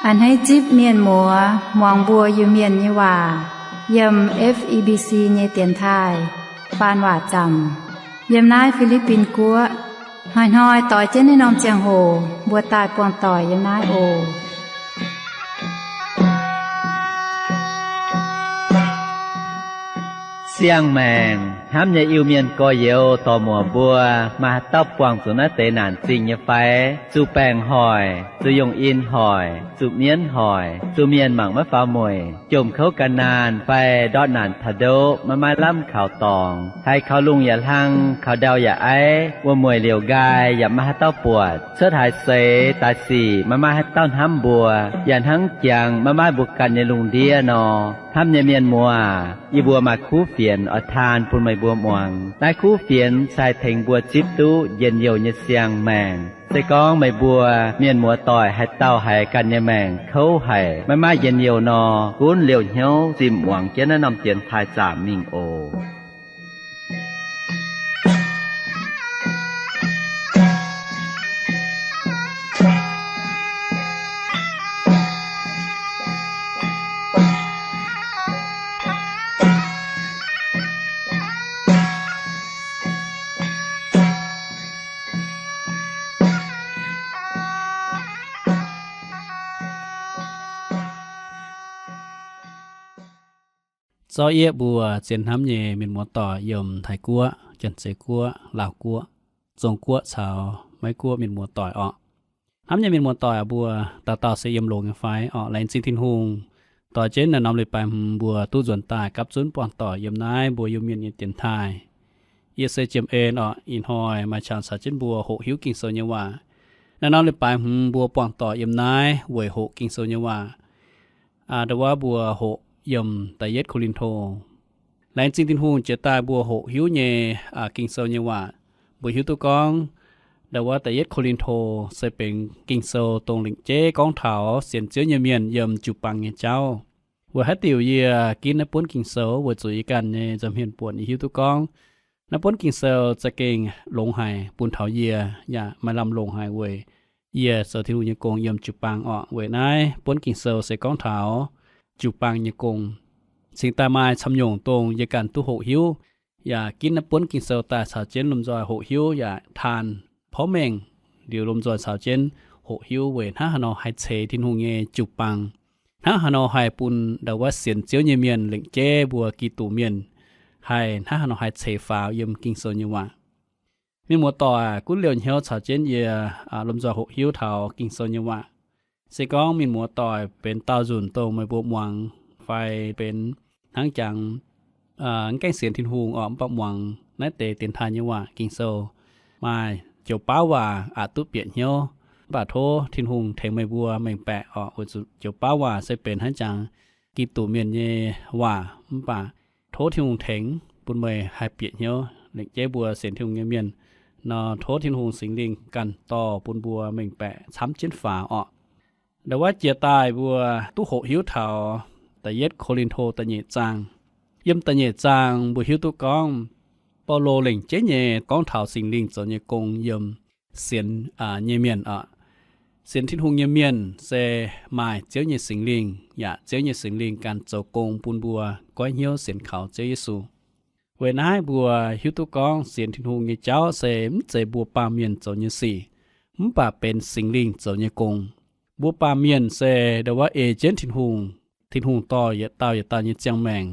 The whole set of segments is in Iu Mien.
A'hneiv zipv mienh muoz muangx mbuo Iu-Mienh nyei waac yiem F E B C nyei dienx taaih faan waac zaamc yiem naaiv Fi^li^bin Guoqv. Hnoi-hnoi doix jienv naaiv norm ziangh hoc mbuo daaih buangh doic yiem naaiv oc. Siang-maengc hnamv nyei Iu-Mienh gorx-youz dorc-muoc mbuo, maaih haaix dauh buangh zuqc naaiv deix naanc zingh nyei fai? Zuqc baengc hoic, zuqc yungh in hoic, zuqc mienv hoic, zuqc mienh mangc maiv faaux mueic, jomc kouv gan naanh fai ndortv naanc taux ndoqv maiv maaih lamh kaux dorngx, haiz kaux lungh yaac hlang, kaux ndau yaac aiv, wuom-mueic liouc nqaai yaac maiv maaih haaix dauh buatc, cuotv haaix seix daaih sic maiv maaih haaix dauh hnamv mbuo, yaac hnangv jangx maiv maaih mbuo ganh nyei lungh ndiev nor. Hnamv nyei mienh muoz, yie mbuo maaih kuv fienx oix taan bun meih mbuo muangx. Naaiv kuv fienx se haih tengx mbuo zipv duqv njien-youh nyei siang-maengc. Se gorngv meih mbuo mienh muoz-doic haaix dauh haiz ganh nyei maengc kouv haic, maiv maaih njien-youh nor, gunv liouh hnyouv zimh muangx jienv naaiv norm dienx taaih zaamc mingh oc. Zorqv yieqv mbuo zien hnamv nyei mienh muoz-doic yiem Taiv Guoqv, Janx-Zei Guoqv, Laauv Guoqv, Zong Guoqv caux Meiv Guoqv mienh muoz-doic orqc. Hnamv nyei mienh muoz-doic mbuo dauh dauh se yiem longx nyei fai orqc? Laengz zingh Tin-Hungh, doix jienv naaiv norm leiz-baaix hmz mbuo duqv nzuonx daaih gapv zunv buangh doic yiem naaiv mbuo Iu-Mienh nyei dienx taaih. Yie se Jiem En orqc. Ih hnoi maaih qangx caux jienv mbuo hoqc hiuv Ging-Sou nyei waac. Naaiv norm leiz-baaix hmz mbuo buangh doic yiem naaiv weic hoqc Ging-Sou nyei waac. Ndau wuov mbuo hoqc yiem da'yietv Ko^lin^to. Laengz zingh Tin-Hungh jiex daaih mbuo hoqc hiuv nyei Ging-Sou nyei waac. Mbuo hiuv duqv gorngv ndau wuov da'yietv Ko^lin^to se benx Ging-Sou dongh lengc jeiv gorngv taux sienx Ziouv nyei mienh yiem jiu-baang nyei jauv. Weic haaix diuc yie ginv naaiv buonv Ging-Sou? Weic zuqc yie ganh nyei nza'hmien buonc yie hiuv duqv gorngv naaiv buonv Ging-Sou za'gengh longx haic bun taux yie, yaac maaih lamh longc haic weic yie zoux Tin-Hungh nyei gong yiem jiu-baang orqc. Weic naaiv buonv Ging-Sou se gorngv taux jiu-baang nyei gong. Cingx daaih maaih camv nyungc dongh yie ganh duqv hoqc hiuv, yaac ginv naaiv buonv Ging-Sou daaih caux jienv lomh nzoih hoqc hiuv yaac taan porv mengh liuz lomh nzoih caux jienv hoqc hiuv weic hnangv haaix nor haih ceix Tin-Hungh nyei jiu-baang, hnangv haaix nor haih bun ndau wuov sienx Ziouv nyei mienh lengc jeiv mbuo Giduc mienh haih hnangv haaix nor haih ceix faaux yiem Ging-Sou nyei waac. Mienh muoz-doic gunv liouh hnyouv caux jienv yie lomh nzoih hoqc hiuv taux Ging-Sou nyei waac. Se gorngv mienh muoz-doic benx daauh nzunc dongh meih mbuo muangx fai benx hnangv jangx mv gaengh sienx Tin-Hungh orqc, mv baac muangx naaiv deix dienx taaih nyei waac Ging-Sou, maaih joux baav waac aqc duqv bieqc hnyouv, mv baac tov Tin-Hungh tengx meih mbuo mengh baeqc orqc. Weic zuqc joux baav waac se benx hnangv jangx Giduc mienh nyei waac, mv baac tov Tin-Hungh tengx bun meih haih bieqc hnyouv. Lengc jeiv mbuo sienx Tin-Hungh nyei mienh nor, tov Tin-Hungh Singx Lingh ganh dorh bun mbuo mengh baeqc camv jienv faaux orqc. Ndau wuov jiex daaih mbuo duqv hoqc hiuv taux da'yietv Ko^lin^to da'nyeic zaang. Yiem da'nyeic zaang mbuo hiuv duqv gorngv Baulo lengc jeiv nyei gorngv taux Singx Lingh zoux nyei gong yiem sienx nyei mienh orqc. Sienx Tin-Hungh nyei mienh se maaih Ziouv nyei Singx Lingh, yaac Ziouv nyei Singx Lingh ganh zoux gong bun mbuo goiv hnyouv sienx kaux Ziouv Yesu. Weic naaiv mbuo hiuv duqv gorngv sienx Tin-Hungh nyei jauv se mv zeiz mbuo baamh mienh zoux nyei sic, mv baac benx Singx Lingh zoux nyei gong. Mbuo baamh mienh se ndau wuov ei jienv Tin-Hungh. Tin-Hungh dorh yietc dauh yietc dauh nyei ziangh maengc,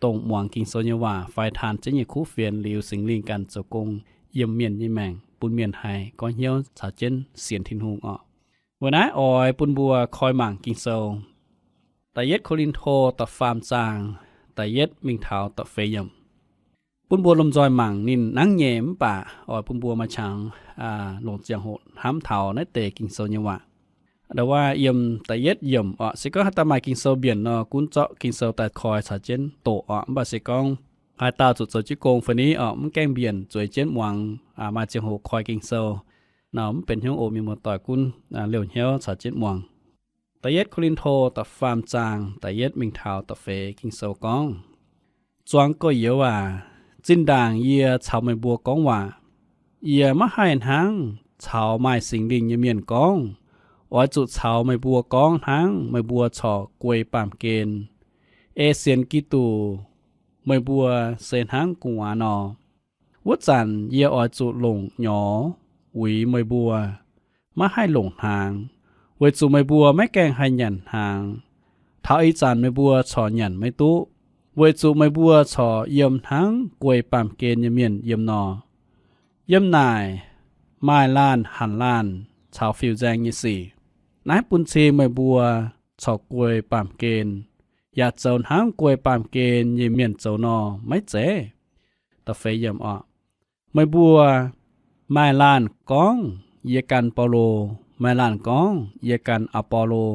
dongh muangx Ging-Sou nyei waac fai taan Ziouv nyei kuv fienx liuz, Singx Lingh ganh zoux gong yiem mienh nyei maengc, bun mienh haih goiv hnyouv caux jienv sienx Tin-Hungh orqc. Weic naaiv oix bun mbuo koi mangc Ging-Sou da'yietv Ko^lin^to da'faam zaang da'yietv mingh taux da'feix yiemc. Bun mbuo lomh nzoih mangc ninh nangv nyei, mv baac oix bun mbuo maaih qangx longc ziangh hoc hnamv taux naaiv deix Ging-Sou nyei waac. Ndau wuov yiem da'yietv yiemc orqc, se gorngv haaix dauh maaih Ging-Sou mbienc nor, gunv zorqv Ging-Sou daaih koi caux jienv doqc orqc. Mv baac se gorngv haaix dauh zuqc zoux jienv gong fai ni orqc, mv gaengh mbienc, zueiz jienv muangx, maaih ziangh hoc koi Ging-Sou nor, mv benx hnyouv oc. Mienh muoz-doic gunv liouh hnyouv caux jienv muangx. Da'yietv Ko^lin^to da'faam zaang da'yietv mingh taux da'feix Ging-Sou gorngv, Zuangx gorx-youz aac, zinh ndaangc yie caux meih mbuo gorngv waac, yie maiv haih hnangv caux maaih Singx Lingh nyei mienh gorngv, oix zuqc caux meih mbuo gorngv hnangv meih mbuo corc guei baamh gen, ei sienx Giduc, meih mbuo se hnangv gu'nguaaz nor. Wuov zanc yie oix zuqc longc nyorx uix meih mbuo, maiv haih longc hnaangx, weic zuqc meih mbuo maiv gaengh haih nyanc hnaangx. Taux ih zanc meih mbuo corc nyanc maiv duqv, weic zuqc meih mbuo corc yiem hnangv guei baamh gen nyei mienh yiem nor. Yiem naaic maaih laanh hanc laanh caux fiuv-nzaeng nyei sic. Naaiv bun cing meih mbuo corc guei baamh gen, yaac zoux hnangv guei baamh gen nyei mienh zoux nor maiv zeiz? Meih mbuo maaih laanh gorngv, Yie gan Baulo, maaih laanh gorngv, Yie gan Apollo.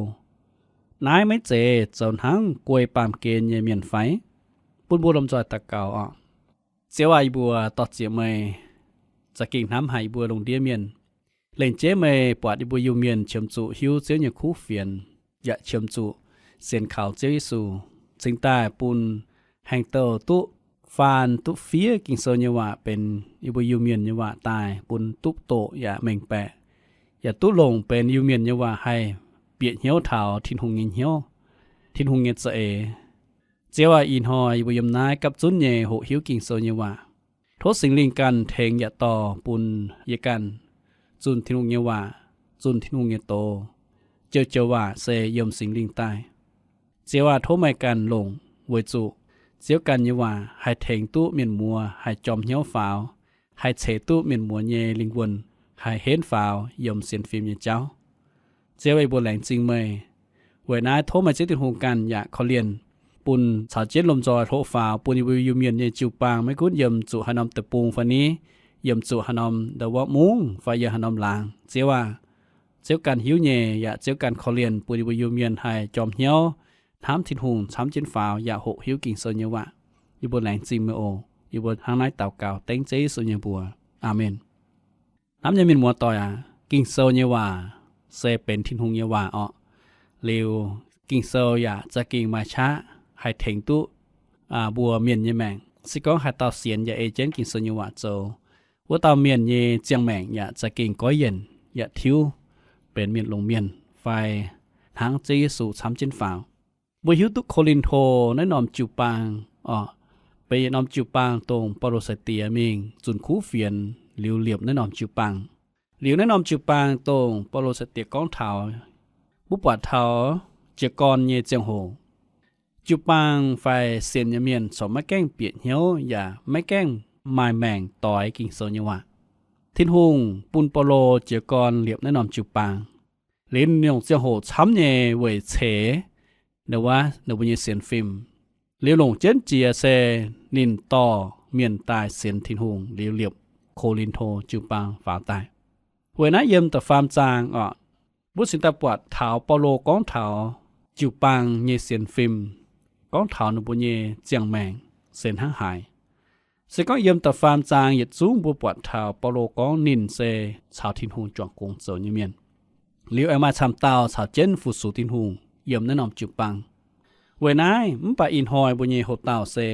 Naaiv maiv zeiz zoux hnangv guei baamh gen nyei mienh fai? Bun mbuo lomh nzoih daux gaux oc. Ziouv aac, yie mbuo dor-ziec meih za'gengh hnamv haic yie mbuo lungh ndiev mienh. Lengc jeiv meih buatc yie mbuo Iu-Mienh qiemx zuqc hiuv Ziouv nyei kuv fienx, yaac qiemx zuqc sienx kaux Ziouv Yesu, cingx daaih bun haaix dauh duqv faan duqv fiev Ging-Sou nyei waac benx yie mbuo Iu-Mienh nyei waac daaih, bun duqv doqc yaac mengh baeqc, yaac duqv longc benx Iu-Mienh nyei waac haih bieqc hnyouv taux Tin-Hungh nyei hnyouv, Tin-Hungh nyei za'eix. Ziouv aac, ih hnoi yie mbuo yiem naaiv gapv zunv nyei hoqc hiuv Ging-Sou nyei waac. Tov Singx Lingh ganh tengx yaac dorh bun yie ganh zunh Tin-Hungh nyei waac, zunh Tin-Hungh nyei doz. Joux-joux waac se yiem Singx Lingh daaih. Ziouv aac, tov meih ganh longc, weic zuqc Ziouv ganh nyei waac haih tengx duqv mienh muoz haih jorm hnyouv faaux, haih ceix duqv mienh muoz nyei lingh wuonh haih henv faaux yiem sienx fim nyei jauv. Ziouv, yie mbuo laengz zingh meih. Weic naaiv tov meih Ziouv Tin-Hungh ganh yaac korv-lienh bun caux jienv lomh nzoih hlo faaux bun yie mbuo Iu-Mienh nyei jiu-baang, maiv gunv yiem zuqc haaix norm deic-bung fai ni, yiem zuqc haaix norm ndau wuov mungv fai yiem haaix norm laangz. Ziouv aac, Ziouv ganh hiuv nyei, yaac Ziouv ganh korv-lienh bun yie mbuo Iu-Mienh haih jorm hnyouv hnamv Tin-Hungh camv jienv faaux yaac hoqc hiuv Ging-Sou nyei waac. Yie mbuo laengz zingh meih oc. Yie mbuo hnangv naaiv daux gaux dengv Ziouv Yesu nyei mbuox. Aamen. Hnamv nyei mienh muoz-doic aac, Ging-Sou nyei waac se benx Tin-Hungh nyei waac orqc. Liuz, Ging-Sou yaac za'gengh maaih qaqv haih tengx duqv mbuo mienh nyei maengc. Se gorngv haaix dauh sienx yaac ei jienv Ging-Sou nyei waac zoux, wuov dauh mienh nyei ziangh maengc yaac za'gengh goiv yienc yaac tiuv benx mienh longx mienh fai hnangv Ziouv Yesu camv jienv faaux. Mbuo hiuv duqv Ko^lin^to naaiv norm jiu-baang orqc, benx yietc norm jiu-baang dongh Baulo sai-diex mingh zunh kuv fienx liuz liepc naaiv norm jiu-baang. Liuz naaiv norm jiu-baang dongh Baulo sai-diex gorngv taux, mbuo buatc taux jiez gorn nyei ziangh hoc, jiu-baang fai sienx nyei mienh corc maiv gaengh bieqc hnyouv yaac maiv gaengh maaih maengc doix Ging-Sou nyei waac. Tin-Hungh bun Baulo jiez gorn liepc naaiv norm jiu-baang. Liuz ninh longc ziangh hoc camv nyei weic ceix ninh wuov ninh mbuo nyei sienx fim. Liuz longc jienv jiex se ninh dorh mienh daaih sienx Tin-Hungh liuz liepc Ko^lin^to jiu-baang faaux daaih. Weic naaiv yiem da'faam zaang orqc, mbuo cingx daaih buatc taux Baulo gorngv taux jiu-baang nyei sienx fim, gorngv taux ninh mbuo nyei ziangh maengc se hnangv haaix. Se gorngv yiem da'faam zaang yietc zungv mbuo buatc taux Baulo gorngv ninh se caux Tin-Hungh juangc gong zoux nyei mienh. Liuz aengx maaih camv dauh caux jienv fu-sux Tin-Hungh yiem naaiv norm jiu-baang. Weic naaiv mv baac ih hnoi mbuo nyei hoc-dauh se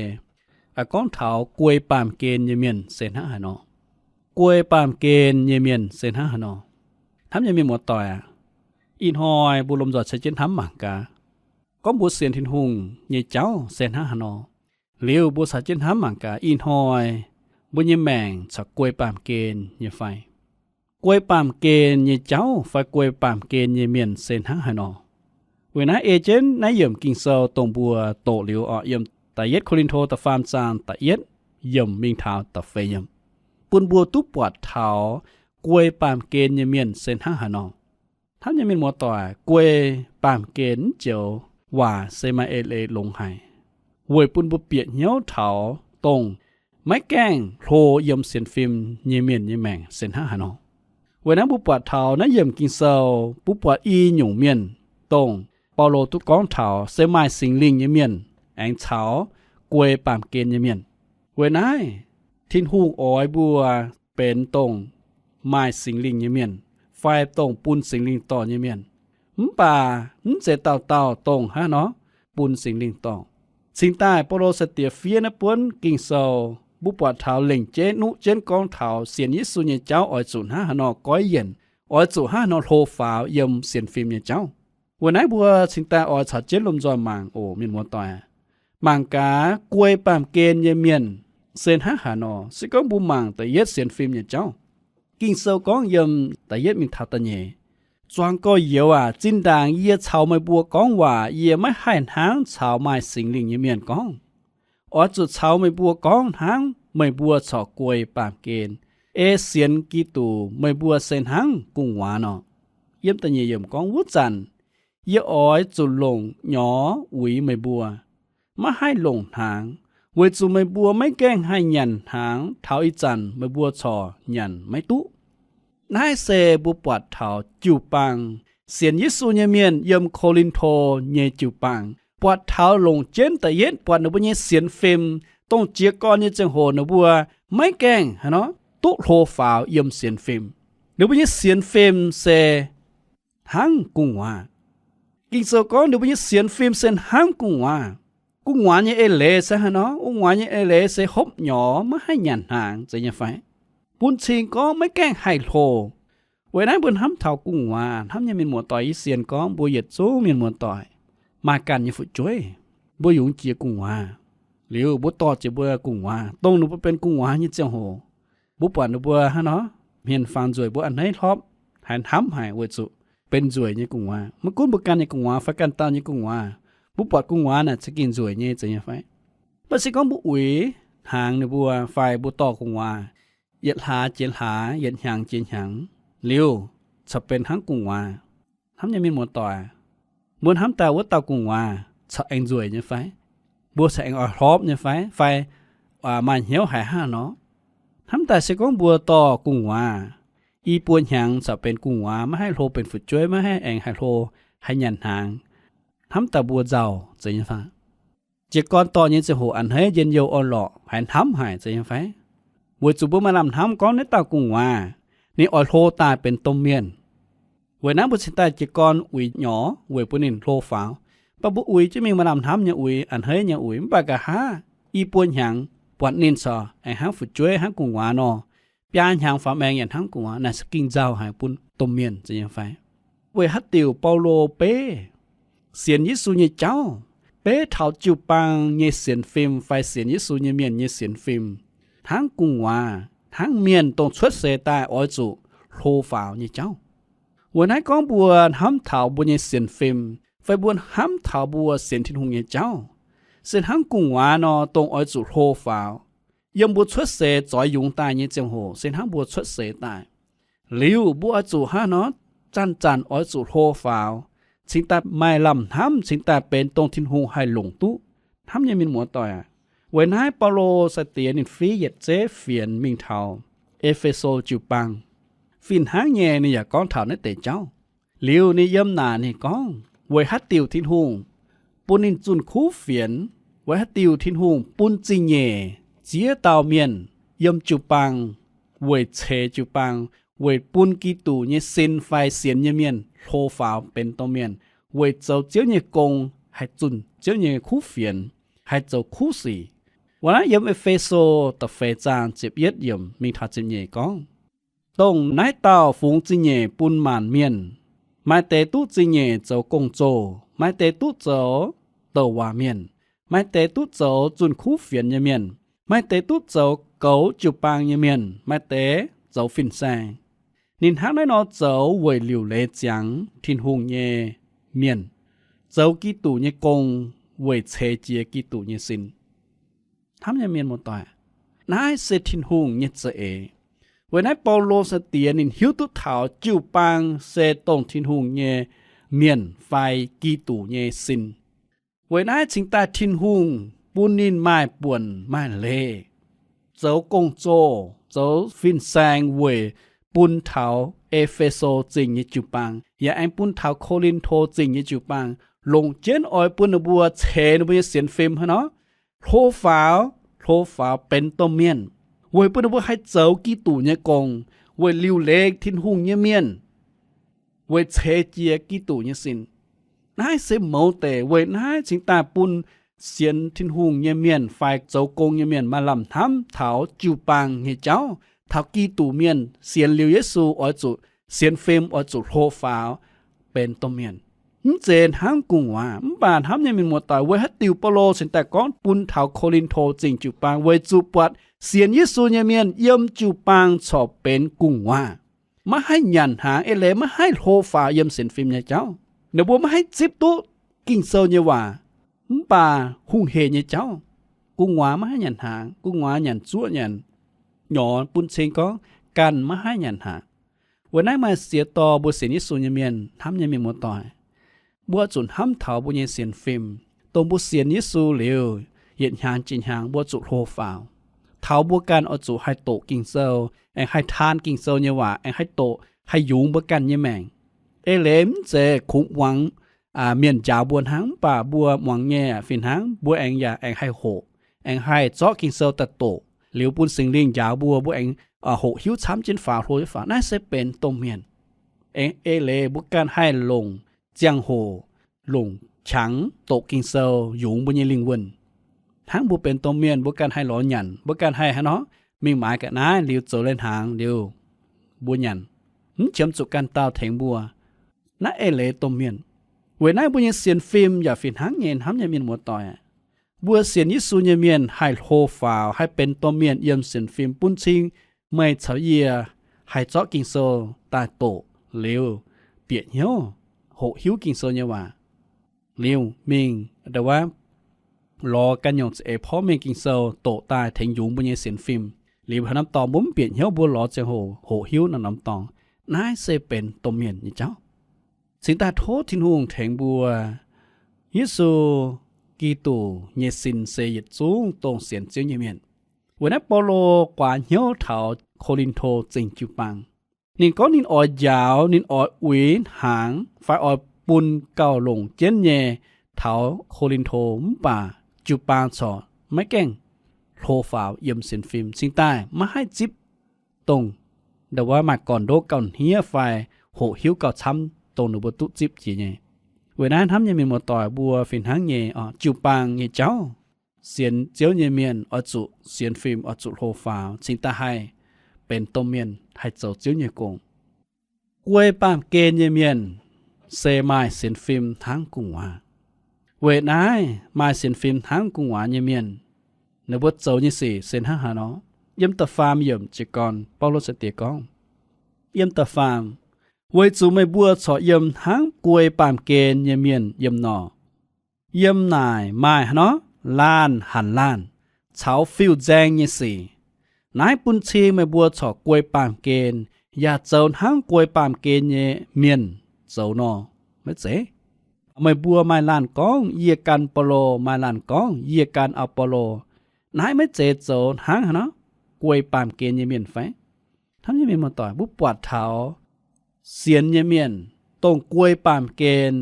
gorngv taux guei baamh gen nyei mienh se hnangv haaix nor. Guei baamh gen nyei mienh se hnangv haaix nor. Hnamv nyei mienh muoz-doic aac, ih hnoi mbuo lomh nzoih ceix jienv hnamv mangc gaax. Gorngv mbuo sienx Tin-Hungh nyei jauv se hnangv haaix nor, liuz mbuo caux jienv hnamv mangc gaax ih hnoi mbuo nyei maengc corc guei baamh gen nyei fai? Guei baamh gen nyei jauv fai guei baamh gen nyei mienh se hnangv haaix nor? Weic naaiv ei jienv naaiv yiemc Ging-Sou dongh mbuo doqc liuz orqc, yiem da'yietv Ko^lin^to da'faam zaang da'yietv yiemc mingh taux da'feix yiemc, bun mbuo duqv buatc taux guei baamh gen nyei mienh se hnangv haaix nor. Hnamv nyei mienh muoz-doic, guei baamh gen mv joux waac se maaih eix leiz longx haic, weic bun mbuo bieqc hnyouv taux dongh maiv gaengh hlo yiem sienx fim nyei mienh nyei maengc se hnangv haaix nor. Weic naaiv mbuo buatc taux naaiv yiemc Ging-Sou, mbuo buatc i nyungc mienh, dongh Baulo duqv gorngv taux se maaih Singx Lingh nyei mienh aengx caux guei baamh gen nyei mienh. Weic naaiv, Tin-Hungh oix mbuo benx dongh maaih Singx Lingh nyei mienh, fai dongh bun Singx Lingh dorh nyei mienh. Mv baac mv zeiz dauh dauh dongh hnangv nor bun Singx Lingh dorh. Cingx daaih Baulo sai-diex fiev naaiv buonv Ging-Sou, mbuo buatc taux lengc jeiv nuqv jienv gorngv taux sienx Yesu nyei jauv oix zuqc hnangv haaix nor goiv yienc, oix zuqc hnangv haaix nor hlo faaux yiem sienx fim nyei jauv. Weic naaiv mbuo cingx daaih oix caux jienv lomh nzoih mangc oc, mienh muoz-doic. Mangc gaax guei baamh gen nyei mienh se hnangv haaix nor. Se gorngv mbuo mangc da'yietv sienx fim nyei jauv, Ging-Sou gorngv yiem da'yietv mingh taux da'nyeic, Zuangx gorx-youz aac, zinh ndaangc yie caux meih mbuo gorngv waac, yie maiv haih hnangv caux maaih Singx Lingh nyei mienh gorngv. Oix zuqc caux meih mbuo gorngv hnangv meih mbuo corc guei baamh gen. Ei sienx Giduc meih mbuo se hnangv gu'nguaaz nor. Yiem da'nyeic yiemc gorngv, Wuov zanc yie oix zuqc longc nyorx uix meih mbuo, maiv haih longc hnaangx, weic zuqc meih mbuo maiv gaengh haih nyanc hnaangx taux ih zanc meih mbuo corc nyanc maiv duqv. Naaiv se mbuo buatc taux jiu-baang sienx Yesu nyei mienh yiem Ko^lin^to nyei jiu-baang, buatc taux longc jienv da'yietv buatc ninh mbuo nyei sienx fim, dongh jiez gorn nyei ziangh hoc ninh mbuo maiv gaengh haaix nor duqv hlo faaux yiem sienx fim. Ninh mbuo nyei sienx fim se hnangv gu'nguaaz. Ging-Sou gorngv ninh mbuo nyei sienx fim se hnangv gu'nguaaz. Gu'nguaaz nyei eix leiz se haaix nor? Gu'nguaaz nyei eix leiz se hopv nyorx maiv haih nyanc hnaangx, zeiz nyei fai? Bun cing gorngv maiv gaengh haih hlo. Weic naaiv mbuo hnamv taux gu'nguaaz, hnamv nyei mienh muoz-doic, yie sienx gorngv mbuo yietc zungv mienh muoz-doic maaih ganh nyei fu'jueiv, mbuo yungz jiex gu'nguaaz. Liuz mbuo dorh jiex mbuo gu'nguaaz, dongh ninh mbuo benx gu'nguaaz nyei ziangh hoc, mbuo buatc ninh mbuo hnangv nor hmien fangx nzueic, mbuo a'hneiv hlorpv, haiz hnamv haic weic zuqc benx nzueic nyei gu'nguaaz. Maiv gunv mbuo ganh nyei gu'nguaaz fai ganh dauh nyei gu'nguaaz, mbuo buatc gu'nguaaz naaic za'gengh nzueic nyei, zeiz nyei fai? Mv baac se gorngv mbuo uix hnaangx ninh mbuo fai mbuo dorh gu'nguaaz, yietc hlaax jiex hlaax, yietc hnyangx jiex hnyangx, liuz corc benx hnangv gu'nguaaz. Hnamv nyei mienh muoz-doic, mbuo hnamv daaih wuov dauh gu'nguaaz corc aengx nzueic nyei fai? Mbuo corc aengx oix hlorpv nyei fai? Fai maaih hnyouv haiz hnangv nor? Hnamv daaih se gorngv mbuo dorh gu'nguaaz i buo hnyangx corc benx gu'nguaaz, maiv haih hlo benx fu'jueiv, maiv haih aengx haih hlo, haih nyanc hnaangx, hnamv daaih mbuo nzauh, zeiz nyei fai? Jiez gorn dorh nyei ziangh hoc a'hneiv njien-youh orn-lorqc, haiz hnamv haic, zeiz nyei fai? Weic zuqc mbuo maaih lamh hnamv gorngv naaiv dauh gu'nguaaz ninh oix hlo daaih benx domh mienh. Weic naaiv mbuo cingx daaih jiez gorn uix nyorx weic bun ninh hlo faaux. Mv baac mbuo uix jienv mingh maaih lamh hnamv nyei uix, a'hneiv nyei uix, mv baac nqa'haav i buo hnyangx buatc ninh corc aengx hnangv fu'jueiv, hnangv gu'nguaaz nor, biaa hnyangx faaux maengx yaac hnangv gu'nguaaz, naaic za'gengh nzauh haic bun domh mienh, zeiz nyei fai? Weic haaix diuc Baulo beiv sienx Yesu nyei jauv, beiv taux jiu-baang nyei sienx fim fai sienx Yesu nyei mienh nyei sienx fim hnangv gu'nguaaz, hnangv mienh dongh cuotv seix daaih oix zuqc hlo faaux nyei jauv? Weic naaiv gorngv mbuo hnamv taux mbuo nyei sienx fim fai mbuo hnamv taux mbuo sienx Tin-Hungh nyei jauv se hnangv gu'nguaaz nor, dongh oix zuqc hlo faaux. Yiem mbuo cuotv seix zoix yungz daaih nyei ziangh hoc se hnangv mbuo cuotv seix daaih. Liuz mbuo oix zuqc hnangv nor, zanc-zanc oix zuqc hlo faaux, cingx daaih maaih lamh hnamv, cingx daaih benx dongh Tin-Hungh haih longc duqv. Hnamv nyei mienh muoz-doic aac, weic naaiv Baulo sai-diex ninh fiev yietc zeiv fienx mingh taux E^fe^so jiu-baang. Fih hnangv nyei ninh yaac gorngv taux naaiv deix jauv. Liuz ninh yiem naaic ninh gorngv, weic haaix diuc Tin-Hungh bun ninh zunh kuv fienx? Weic haaix diuc Tin-Hungh bun zingh nyeic ziex dauh mienh yiem jiu-baang weic ceix jiu-baang, weic bun Giduc nyei sin fai sienx nyei mienh hlo faaux benx domh mienh, weic zoux Ziouv nyei gong, haih zunh Ziouv nyei kuv fienx, haih zoux kuv sic? Weic naaiv yiem E^fe^so da'feix zaang ziepc yietv yiemc mingh taux ziepc nyeic gorngv, dongh naaiv dauh fungx zingh nyeic bun maanc mienh. Maaih deix duqv zingh nyeic zoux gong-zoh, maaih deix duqv zoux douc waac mienh, maaih deix duqv zoux zunh kuv fienx nyei mienh, maaih deix duqv zoux goux jiu-baang nyei mienh, maaih deix zoux fin-saeng. Ninh hnangv naaiv nor zoux weic liuc leiz ziangx Tin-Hungh nyei mienh, zoux Giduc nyei gong, weic ceix jiez Giduc nyei sin. Hnamv nyei mienh muoz-doic, naaiv se Tin-Hungh nyei za'eix. Weic naaiv Baulo sai-diex ninh hiuv duqv taux jiu-baang se dongh Tin-Hungh nyei mienh fai Giduc nyei sin. Weic naaiv cingx daaih Tin-Hungh bun ninh maaih buonc maaih leiz zoux gong-zoh, zoux fin-saeng weic bun taux E^fe^so Zingh nyei jiu-baang, yaac aengx bun taux Ko^lin^to Zingh nyei jiu-baang, longc jienv oix bun ninh mbuo ceix ninh mbuo nyei sienx fim hnangv nor, hlo faaux, hlo faaux benx domh mienh, weic bun ninh mbuo haih zoux Giduc nyei gong, weic liuc leiz Tin-Hungh nyei mienh, weic ceix jiez Giduc nyei sin. Naaiv se mouz deix. Weic naaiv cingx daaih bun sienx Tin-Hungh nyei mienh fai zoux gong nyei mienh maaih lamh hnamv taux jiu-baang nyei jauv, taux Giduc mienh sienx liuz Yesu oix zuqc sienx fim oix zuqc hlo faaux benx domh mienh. Mv zeiz hnangv gu'nguaaz. Mv baac hnamv nyei mienh muoz-doic, weic haaix diuc Baulo cingx daaih gorngv bun taux Ko^lin^to Zingh jiu-baang? Weic zuqc buatc sienx Yesu nyei mienh yiem jiu-baang corc benx gu'nguaaz, maiv haih nyanc hnaangx, eix leiz maiv haih hlo faaux yiem sienx fim nyei jauv. Ninh mbuo maiv haih zipv duqv Ging-Sou nyei waac, mv baac hungh hec nyei jauv. Gu'nguaaz maiv haih nyanc hnaangx, gu'nguaaz nyanc zuoqv nyanc nyorx, bun cing gorngv ganh maiv haih nyanc hnaangx. Weic naaiv maaih siex dorh mbuo sienx Yesu nyei mienh, hnamv nyei mienh muoz-doic, mbuo zuqc hnamv taux mbuo nyei sienx fim, dongh mbuo sienx Yesu liuz, yietc hnyangx jiex hnyangx mbuo zuqc hlo faaux. Taux mbuo ganh oix zuqc haih doqc Ging-Sou, aengx haih taan Ging-Sou nyei waac, aengx haih doqc, haih yungz mbuo ganh nyei maengc. Eix leiz mv zeiz kungx muangx mienh njaaux mbuo hnangv, mv baac mbuo muangx nyei fih hnangv, mbuo aengx yaac aengx haih hoqc, aengx haih zorqv Ging-Sou daaih doqc, liuz bun Singx Lingh njaaux mbuo, mbuo aengx hoqc hiuv camv jienv faaux, hlo jienv faaux. Naaiv se benx domh mienh. Aengx eix leiz mbuo ganh haih longc ziangh hoc, longc qangx doqc Ging-Sou, yungz mbuo nyei lingh wuonh. Hnangv mbuo benx domh mienh, mbuo ganh haih lorz nyanc, mbuo ganh haih haaix nor mingh maaiz ga'naaiv liuz zoux leiz-hnaangx liuz mbuo nyanc, mv qiemx zuqc ganh dauh tengx mbuo. Naaiv eix leiz domh mienh. Weic naaiv mbuo nyei sienx fim yaac fih hnangv nyei, hnamv nyei mienh muoz-doic. Mbuo sienx Yesu nyei mienh haih hlo faaux, haih benx domh mienh yiem sienx fim, bun cing meih caux yie haih zorqv Ging-Sou daaih doqc liuz bieqc hnyouv, hoqc hiuv Ging-Sou nyei waac, liuz mingh ndau wuov lorz ganh nyungc za'eix porv mengh Ging-Sou doqc daaih tengx yungz mbuo nyei sienx fim. Liuz haaix norm dorngx mbuo mv bieqc hnyouv, mbuo lorz ziangh hoc hoqc hiuv naaiv norm dorngx. Naaiv se benx domh mienh nyei jauv. Cingx daaih tov Tin-Hungh tengx mbuo, Yesu Giduc nyei sin se yietc zungv dongh sienx Ziouv nyei mienh. Weic naaiv Baulo guaax hnyouv taux Ko^lin^to Zingh jiu-baang. Ninh gorngv ninh oix njaaux, ninh oix uix hnaangx fai oix bun gauh longc jienv nyei taux Ko^lin^to, mv baac jiu-baang corc maiv gaengh hlo faaux yiem sienx fim, cingx daaih maiv haih zipv dongh ndau wuov maaih gorn-ndoqv gauh hniev fai hoqc hiuv gauh camv dongh ninh mbuo duqv zipv jiex nyei. Weic naaiv hnamv nyei mienh muoz-doic, mbuo fih hnangv nyei oc, jiu-baang nyei jauv, sienx Ziouv nyei mienh oix zuqc sienx fim, oix zuqc hlo faaux, cingx daaih haih benx domh mienh, haih zoux Ziouv nyei gong. Guei baamh gen nyei mienh se maaih sienx fim hnangv gu'nguaaz. Weic naaiv maaih sienx fim hnangv gu'nguaaz nyei mienh, ninh mbuo zoux nyei sic se hnangv haaix nor? Yiem da'faam yiemc jiez gorn Baulo sai-diex gorngv, yiem da'faam, weic zuqc meih mbuo corc yiem hnangv guei baamh gen nyei mienh yiem nor. Yiem naaic maaih hnangv nor laanh hanc laanh caux fiuv-nzaeng nyei sic. Naaiv bun cing meih mbuo corc guei baamh gen, yaac zoux hnangv guei baamh gen nyei mienh zoux nor. Maiv zeiz. Meih mbuo maaih laanh gorngv, yie gan Baulo, maaih laanh gorngv, yie gan Apollo. Naaiv maiv zeiz zoux hnangv haaix nor guei baamh gen nyei mienh fai? Hnamv nyei mienh muoz-doic, mbuo buatc taux sienx nyei mienh dongh guei baamh gen,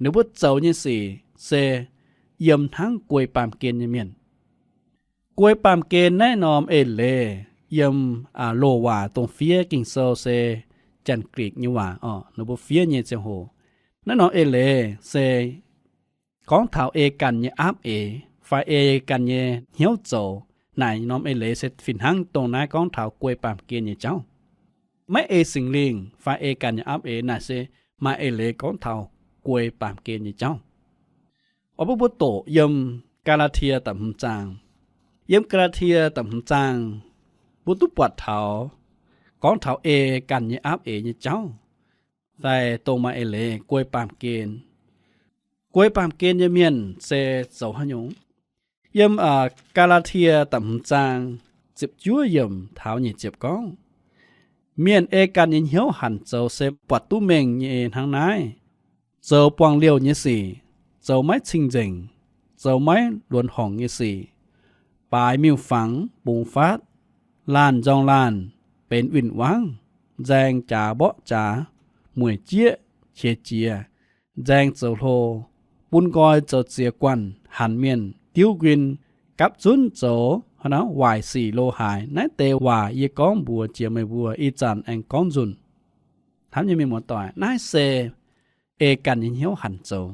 ninh mbuo zoux nyei sic se yiem hnangv guei baamh gen nyei mienh. Guei baamh gen naaiv norm eix leiz yiem loz-waac dongh fiev Ging-Sou se Janx-Gikc nyei waac oc, ninh mbuo fiev nyei ziangh hoc. Naaiv norm eix leiz se gorngv taux ei ganh nyei aapv eix fai ei ganh nyei hnyouv zoux. Naaic norm eix leiz se fih hnangv dongh naaiv gorngv taux guei baamh gen nyei jauv. Maiv ei Singx Lingh fai ei ganh nyei aapv eix, naaic se maaih eix leiz gorngv taux guei baamh gen nyei jauv. Oix bun mbuo doqc yiem Gaa^laa^tie da'hmz zaang. Yiem Gaa^laa^tie da'hmz zaang, mbuo duqv buatc taux gorngv taux ei ganh nyei aapv eix nyei jauv, daaih dongh maaih eix leiz guei baamh gen. Guei baamh gen nyei mienh se zoux haaix nyungc? Yiem Gaa^laa^tie da'hmz zaang ziepc juov yiemc taux nyic ziepc gorngv, mienh ei ganh nyei hnyouv hanc zoux se buatc duqv mengh nyei hnangv naaiv: zoux buangh liouh nyei sic, zoux maiv cing-nzengc, zoux maiv luonx horngc nyei sic, baaix miuc-fangx bungx faatv, laanh nzorng laanh, benx win-wangv, nzaeng jaax mborqv jaax, mueic jieqv qiex jiez, nzaeng zoux hlo, bun nqoi zoux ziex guanh, hanc mienh, diuv nquin, gapv zunv zoux waaic sic lo haaix. Naaiv deix waac yie gorngv mbuox jiex meih mbuo, ih zanc aengx gorngv nzunc. Hnamv nyei mienh muoz-doic, naaiv se ei ganh nyei hnyouv hanc zoux.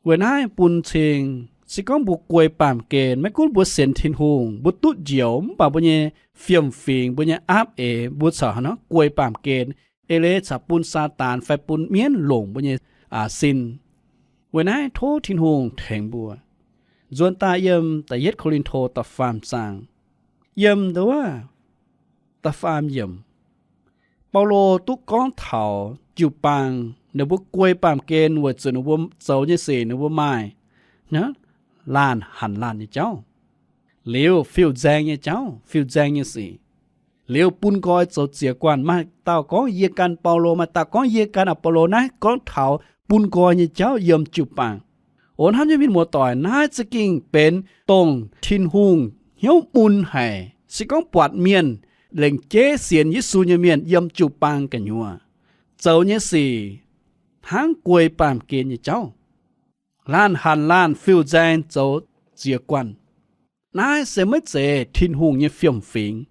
Weic naaiv bun cing, se gorngv mbuo guei baamh gen, maiv gunv mbuo sienx Tin-Hungh, mbuo duqv njoux, mv baac mbuo nyei fiem-fingx, mbuo nyei aapv eix, mbuo corc haaix nor guei baamh gen, eix leiz caux bun Saadaan fai bun mienv longc mbuo nyei sin. Weic naaiv tov Tin-Hungh tengx mbuo. Nzuonx daaih yiem da'yietv Ko^lin^to da'faam zaang, yiem nduov da'faam yiemc, Baulo duqv gorngv taux jiu-baang ninh mbuo guei baamh gen weic zuqc ninh mbuo zoux nyei sic ninh mbuo maaih laanh hanc laanh nyei jauv, liuz fiuv-nzaeng nyei jauv, fiuv-nzaeng nyei sic, liuz bun nqoi zoux ziex guanh. Maaih dauh gorngv, Yie gan Baulo. Maaih dauh gorngv, Yie gan Aa^bo^lo. Naaiv gorngv taux bun nqoi nyei jauv yiem jiu-baang. O hnamv nyei mienh muoz-doic, naaiv za'gengh benx dongh Tin-Hungh hnyouv mun haic. Se gorngv buatc mienh lengc jeiv sienx Yesu nyei mienh yiem jiu-baang gu'nyuoz zoux nyei sic hnangv guei baamh gen nyei jauv, laanh hanc laanh, fiuv-nzaeng, zoux ziex guanh, naaiv se maiv zeiz Tin-Hungh nyei fiem-fingx.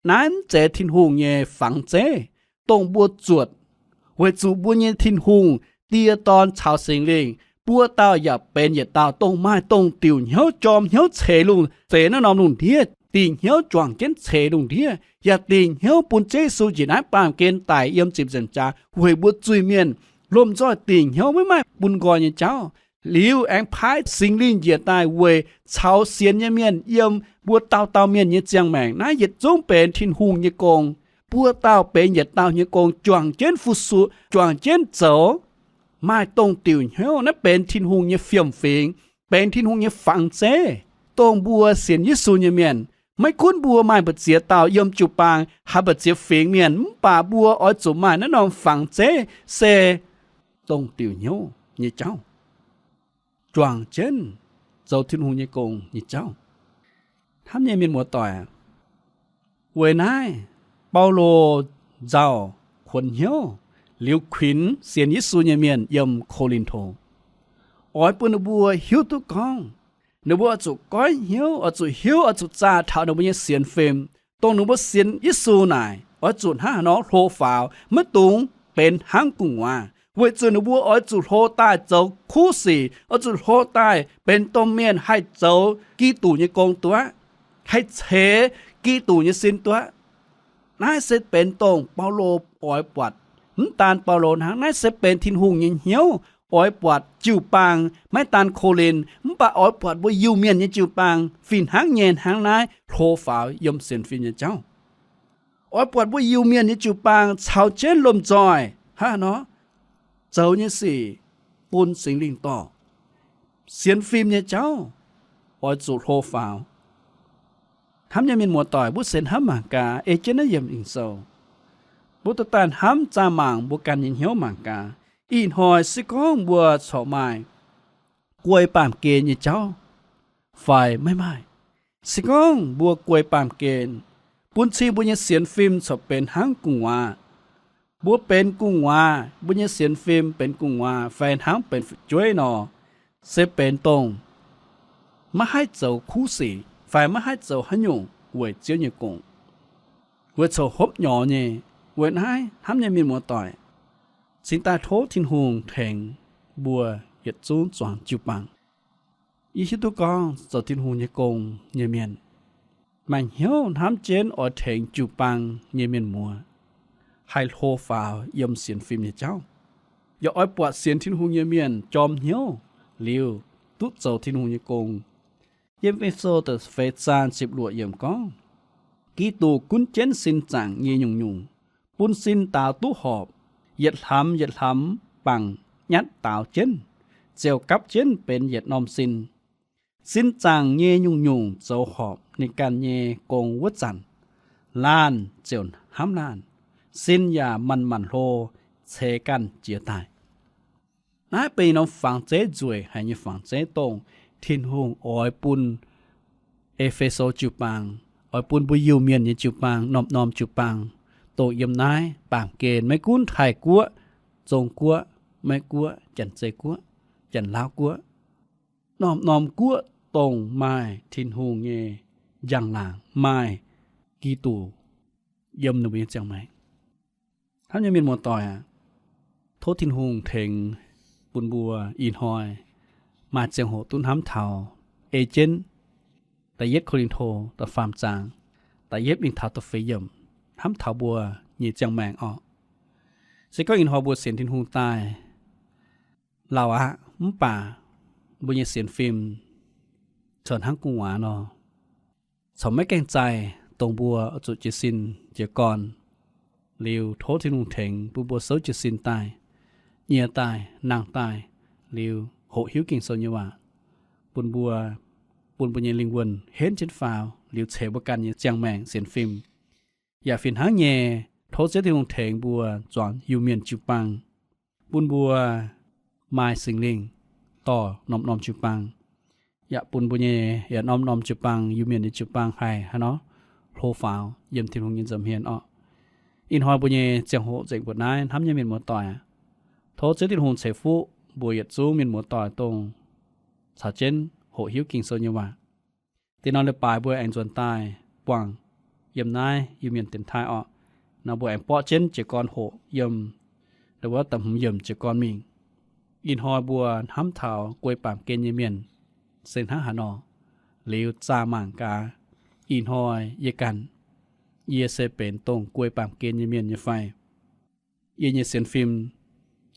Naaiv mv zeiz Tin-Hungh nyei fangx zeiv, dongh mbuo zuotc weic zuqc mbuo nyei Tin-Hungh, Die, Dorn caux Singx Lingh, buo dauh yaac benx yietc dauh, dongh maaih dongh diuc hnyouv, jorm hnyouv, ceix lungh zeix naaiv norm lungh ndiev, dingc hnyouv juangc jienv ceix lungh ndiev, yaac dingc hnyouv bun Ziouv Yesu njiec naaiv baamh gen daic yiem ziepc nzaangc jaax weic mbuo zuiz-mienh. Lomh nzoih dingc hnyouv, maiv maaih bun nqoi nyei jauv. Liuz aengx paaiv Singx Lingh njiec daaih weic caux sienx nyei mienh yiem mbuo dauh dauh mienh nyei ziangh maengc. Naaiv yietc zungv benx Tin-Hungh nyei gong. Buo dauh benx yietc dauh nyei gong, juangc jienv fu-sux, juangc jienv zoux, maaih dongh diuc hnyouv. Naaiv benx Tin-Hungh nyei fiem-fingx, benx Tin-Hungh nyei fangx zeiv, dongh mbuo sienx Yesu nyei mienh. Maiv gunv mbuo maaih mbu'ziex dauh yiem jiu-baang, haaix mbu'ziex fingx mienh, mv baac mbuo oix zuqc maaih naaiv norm fangx zeiv, se dongh diuc hnyouv nyei jauv, juangc jienv zoux Tin-Hungh nyei gong nyei jauv. Hnamv nyei mienh muoz-doic, weic naaiv Baulo nzauh kuonx hnyouv liuz kuinx sienx Yesu nyei mienh yiem Ko^lin^to, oix bun ninh mbuo hiuv duqv gorngv ninh mbuo oix zuqc goiv hnyouv, oix zuqc hiuv, oix zuqc zaah taux ninh mbuo nyei sienx fim, dongh ninh mbuo sienx Yesu naaic oix zuqc hnangv haaix nor hlo faaux, maiv dungx benx hnangv gu'nguaaz, weic zuqc ninh mbuo oix zuqc hlo daaih zoux kuv sic, oix zuqc hlo daaih benx domh mienh haih zoux Giduc nyei gong duqv, haih ceix Giduc nyei sin duqv. Naaiv se benx dongh Baulo oix buatc. Mv daan Baulo hnangv, naaiv se benx Tin-Hungh nyei hnyouv oix buatc jiu-baang, maiv daan Ko^lin, mv baac oix buatc mbuo Iu-Mienh nyei jiu-baang fih hnangv nyei hnangv naaiv hlo faaux yiem sienx fim nyei jauv. Oix buatc mbuo Iu-Mienh nyei jiu-baang caux jienv lomh nzoih hnangv haaix nor zoux nyei sic bun Singx Lingh dorh. Sienx fim nyei jauv oix zuqc hlo faaux. Hnamv nyei mienh muoz-doic, mbuo se hnamv mangc gaax, ei jienv naaiv yiemc Ging-Sou, mbuo duqv daaih hnamv zaah mangc mbuo ganh nyei hnyouv mangc gaax. Ih hnoi se gorngv mbuo corc maaih guei baamh gen nyei jauv fai maiv maaih? Se gorngv mbuo guei baamh gen, bun cing mbuo nyei sienx fim corc benx hnangv gu'nguaaz, mbuo benx gu'nguaaz, mbuo nyei sienx fim benx gu'nguaaz fai hnangv benx fu'jueiv nor, se benx dongh maiv haih zoux kuv sic fai maiv haih zoux haaix nyungc weic Ziouv nyei gong, weic coux hopv nyorx nyei. Weic naaiv hnamv nyei mienh muoz-doic, cingx daaih tov Tin-Hungh tengx mbuo yietc zungv zuangx jiu-baang. Yie hiuv duqv gorngv zoux Tin-Hungh nyei gong nyei mienh, maaih hnyouv hnamv jienv oix tengx jiu-baang nyei mienh muoz haih hlo faaux yiem sienx fim nyei jauv, yaac oix buatc sienx Tin-Hungh nyei mienh jorm hnyouv liuz duqv zoux Tin-Hungh nyei gong. Yiem E^fe^so da'feix zaang ziepc luoqc yiemc gorngv, Giduc gunv jienv sin zaangc nyei nyungc-nyungc, bun sin daaux duqv horpc, yietc hlamx yietc hlamx bangc nyatv daaux jienv, ziouc gapv jienv benx yietc norm sin. Sin zaangc nyei nyungc-nyungc zoux horpc ninh ganh nyei gong wuov zanc, laanh ziouc hnamv laanh, sin yaac manc-manc hlo, ceix ganh jiez daaih. Naaiv benx norm fangx zeiv nzueic haic nyei fangx zeiv dongh Tin-Hungh oix bun E^fe^so jiu-baang, oix bun mbuo Iu-Mienh nyei jiu-baang, norm-norm jiu-baang, dongh yiem naaiv baamh gen, maiv gunv Taiv-Guoqv, Zong-Guoqv, Meiv-Guoqv, Janx-Zei Guoqv, Janx-Laauv Guoqv, norm-norm guoqv dongh maaih Tin-Hungh nyei njang-laangc, maaih Giduc yiem ninh mbuo nyei ziangh maengc. Hnamv nyei mienh muoz-doic aac, tov Tin-Hungh tengx bun mbuo ih hnoi maaih ziangh hoc duqv hnamv taux ei jienv da'yietv Ko^lin^to da'faam zaang, da'yietv mingh taux da'feix yiemc, hnamv taux mbuo nyei ziangh maengc orqc. Se gorngv ih hnoi mbuo sienx Tin-Hungh daaih lauh aqv, mv baac mbuo nyei sienx fim corc hnangv gu'nguaaz nor, corc maiv gaengh zaih, dongh mbuo oix zuqc jiez sin jiez gorn. Liuz tov Tin-Hungh tengx bun mbuo souv jiez sin daaih, nyie daaih, nangh daaih, liuz hoqc hiuv Ging-Sou nyei waac, bun mbuo, bun mbuo nyei lingh wuonh henv jienv faaux, liuz ceix mbuo ganh nyei ziangh maengc sienx fim. Yaac fih hnangv nyei, tov Ziouv Tin-Hungh tengx mbuo zuangx Iu-Mienh jiu-baang, bun mbuo maaih Singx Lingh dorh norm-norm jiu-baang, yaac bun mbuo nyei, yaac norm-norm jiu-baang, Iu-Mienh nyei jiu-baang haih haaix nor hlo faaux yiem Tin-Hungh nyei nza'hmien orqc. Ih hnoi mbuo nyei ziangh hoc nzengc mbuoqc naaiv. Hnamv nyei mienh muoz-doic aac, tov Ziouv Tin-Hungh ceix fuqv mbuo yietc zungv mienh muoz-doic dongh caux jienv hoqc hiuv Ging-Sou nyei waac. Da'nyeic leiz-baaix mbuo aengx nzuonx daaih buangh yiem naaiv Iu-Mienh dienx taaih orqc. Nor mbuo aengx borqv jienv jiez gorn hoqc yiem, wuov, da'hmz yiemc jiez gorn mingh. Ih hnoi mbuo hnamv taux guei baamh gen nyei mienh se hnangv haaix nor? Liuz zaah mangc gaax, ih hnoi yie ganh, yie se benx dongh guei baamh gen nyei mienh nyei fai? Yie nyei sienx fim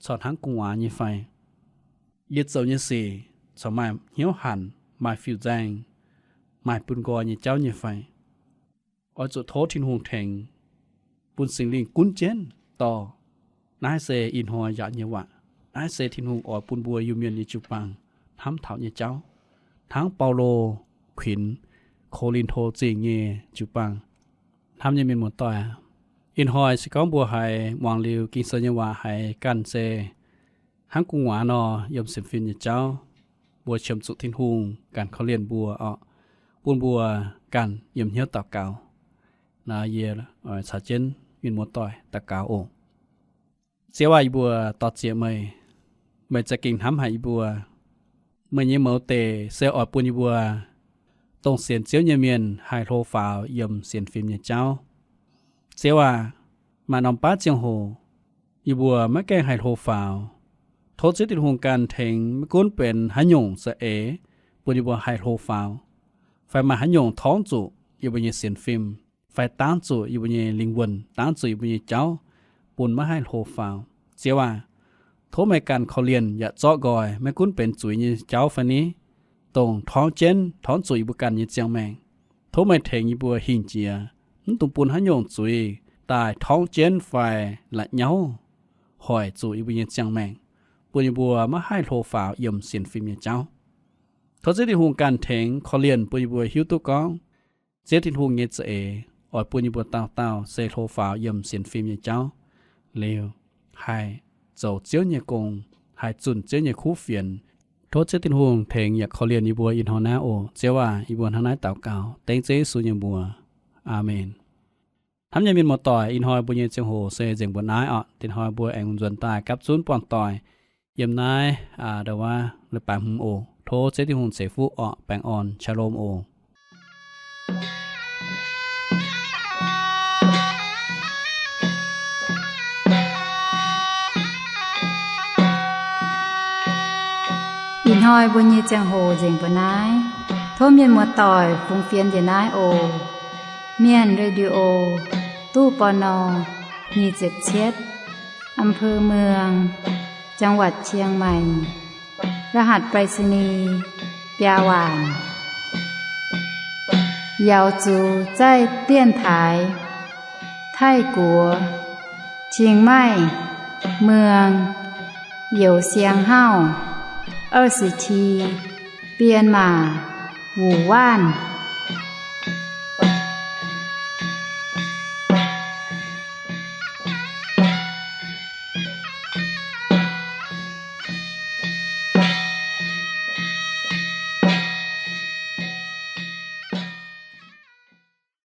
corc hnangv gu'nguaaz nyei fai? Yie zoux nyei sic corc maaih hnyouv hanc, maaih fiuv-nzaeng, maaih bun nqoi nyei jauv nyei fai? Oix zuqc tov Tin-Hungh tengx, bun Singx Lingh gunv jienv dorh. Naaiv se ih hnoi yaac nyei waac. Naaiv se Tin-Hungh oix bun mbuo Iu-Mienh nyei jiu-baang hnamv taux nyei jauv, hnangv Baulo kuinx Ko^lin^to Zingh nyei jiu-baang. Hnamv nyei mienh muoz-doic aac, ih hnoi se gorngv mbuo haiz muangx liuz Ging-Sou nyei waac haiz ganh se hnangv gu'nguaaz nor yiem sienx fim nyei jauv, mbuo qiemx zuqc Tin-Hungh ganh korv-lienh mbuo orqc, bun mbuo ganh yiem hnyouv daux gaux. Naaiv yie oix caux jienv mienh muoz-doic daux gaux oc. Ziouv aac, yie mbuo dor-ziec meih. Meih za'gengh hnamv haic yie mbuo. Meih nyei mouz deic se oix bun yie mbuo dongh sienx Ziouv nyei mienh haih hlo faaux yiem sienx fim nyei jauv. Ziouv aac, maaih norm baav ziangh hoc yie mbuo maiv gaengh haih hlo faaux. Tov Ziouv Tin-Hungh ganh tengx, maiv gunv benx haaix nyungc za'eix, bun yie mbuo haih hlo faaux, fai maaih haaix nyungc torngv zuqc yie mbuo nyei sienx fim, fai dangv zuqc yie mbuo nyei lingh wuonh, dangv zuqc yie mbuo nyei jauv, bun maiv haih hlo faaux. Ziouv aac, tov meih ganh korv-lienh yaac zorqv nqoi maiv gunv benx zuiz nyei jauv fai ni, dongh torngv jienv torngv zuqc yie mbuo ganh nyei ziangh maengc. Tov meih tengx yie mbuo hingh jiex, mv dungx bun haaix nyungc zuiz daaih torngv jienv fai la'nyauv hoic zuqc yie mbuo nyei ziangh maengc, bun yie mbuo maiv haih hlo faaux yiem sienx fim nyei jauv. Tov Ziouv Tin-Hungh ganh tengx korv-lienh bun yie mbuo hiuv duqv gorngv Ziouv Tin-Hungh nyei za'eix oix bun yie mbuo dauh dauh se hlo faaux yiem sienx fim nyei jauv, liuz haih zoux Ziouv nyei gong, haih zunh Ziouv nyei kuv fienx. Tov Ziouv Tin-Hungh tengx yaac korv-lienh yie mbuo ih hnoi naaiv oc. Ziouv aac, yie mbuo hnangv naaiv daux gaux dengv Ziouv Yesu nyei mbuox. Aamen. Hnamv nyei mienh muoz-doic, ih hnoi mbuo nyei ziangh hoc se nzengc mbuo naaiv orqc. Da'nyeic hnoi mbuo aengx nzuonx daaih gapv zunv buangh doic yiem naaiv, aa, ndau wuov leiz-baaix hmz oc. Tov Ziouv Tin-Hungh ceix fuqv orqc. Baengh orn, shalom oc. Ih hnoi mbuo nyei ziangh hoc nzengc mbuo naaiv. Tov mienh muoz-doic fungx fienx njiec naaiv oc. Mienh Radio, ตู้ ปณ. nyic ziepc cietv, อำเภอเมือง จังหวัดเชียงใหม่ รหัสไปรษณีย์ biaa waanc. 瑶族在电台 Taiv-Guoqv, Chiang Mai, Muang, Youz Siang Hauv, 二十七, Bienh Maac, Wuoqc Waanv.